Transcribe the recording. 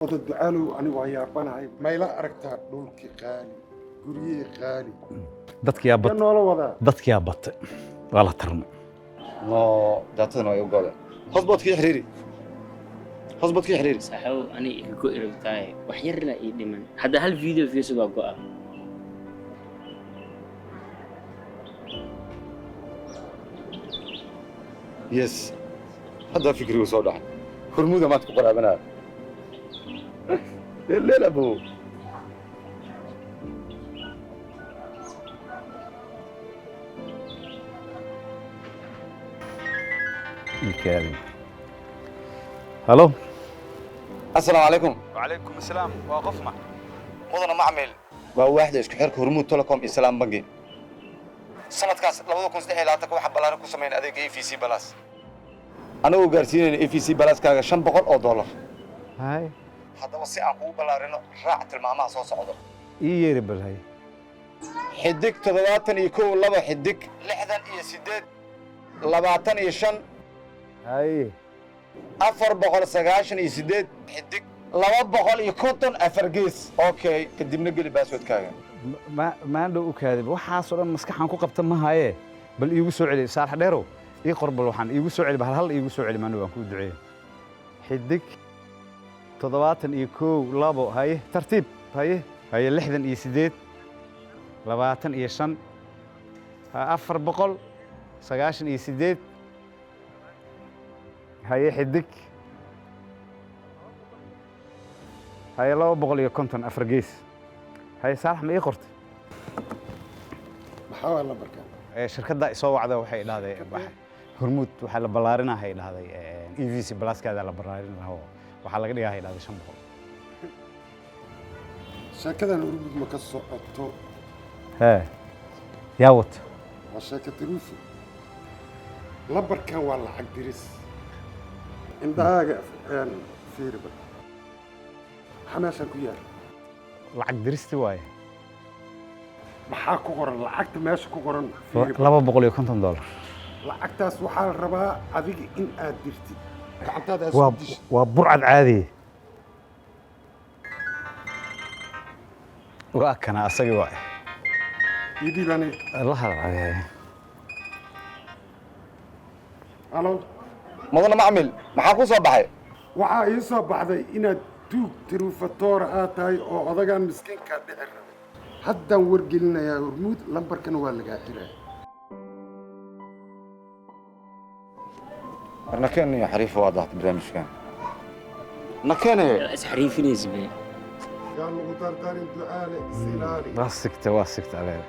Oda Ducaalow, anigu waa yaabanahay. Mayla aragtaa? Dhulkii qaali, guryihii qaali. Dadkiyaa Ya bat noola wadaa. Dadkiyaa batay, waa la tarmay. No, daatadana waa iga go'day. Hotspot-kii xiriiri, hotspot-kii xiriiri. Saaxiibow, ani iga go'i rabtaaye, wax yarna ii dhiman. Hadda hal video fiirsid, waa go'a. Yes, hadda fikrigu soo dhacay. Hormuuda maad ku qaraabanaya leel abow. Ikaadi. Halo. Assalaamu calaykum. Wacalaykum asalaam. Waa qofma? Mudana macmil, waa waaxda isku xirka Hormuud Telecom iyo Salaam Bangi. Sanadkaas 2023-ka waxaa ballaaran ku sameyn adeega EVC Plus, anagoo gaarsiinayna EVC Plus-kaaga $500. Hay. Haddaba si aan kugu ballaarino, raac tilmaamaha soo socdo. Ii yeeri bal, hay. *712 *68 25 Hay. 498 *250 4#. Okay, kadibna geli password-kaaga. Maandhow, u kaadib. Waxaasoo dhan maskaxaan ku qabta ma haye. Bal iigu soo celi. Saalax Dheerow, ii qor bal. Waxaan iigu soo celi bal, hal iigu soo celi. Maandhow, waan kuu duceeye. *712, haye, tartiib, haye, haye, 68 25, 498, haye, xidig, haye, 250 4#. Haye Saalax, ma ii qortay? Maxaa waa lambarkan? Shirkadda isoo wacda waxay dhahday Hormuud waxaa la ballaarinaa, hay dhahday, EVC Plus-kaada la ballaarin lahaa oo waxaa laga dhigaa, hay dhahday, 500. Sheekadan Hormuud ma ka socoto. Hee, yaa wato? Waa sheeka taruufi. Lambarkan waa lacag diris. Indhahaaga fiiriba, maxaa meeshan ku yaal? Lacag diristi waaye. Maxaa ku qoran lacagta meesha ku qoran? Fiiriba. $250. Lacagtaas waxaa la rabaa adiga in aad dirtid, gacantaada aad Waa isku dishid. Waa burcad caadiye. Waa kana, asagii waay. Ii dhiib aniga. La hadal. Halo. Mudana macmil, maxaa ku soo baxay? Waxaa ii soo baxday inaad tuug tiruufatoora aad tahay oo odagan miskiinkaa dhici rabay. Haddaan wargelinayaa Hormuud, lambarkana waa lagaa xiraya. Nakeen iyo xariif waa dahtay barnaamijkan. Nakeene. Isxariifinaysa be. Yaa lagu dardarin, Ducaale, is ilaali. Waa sigta, waa sigta adeer.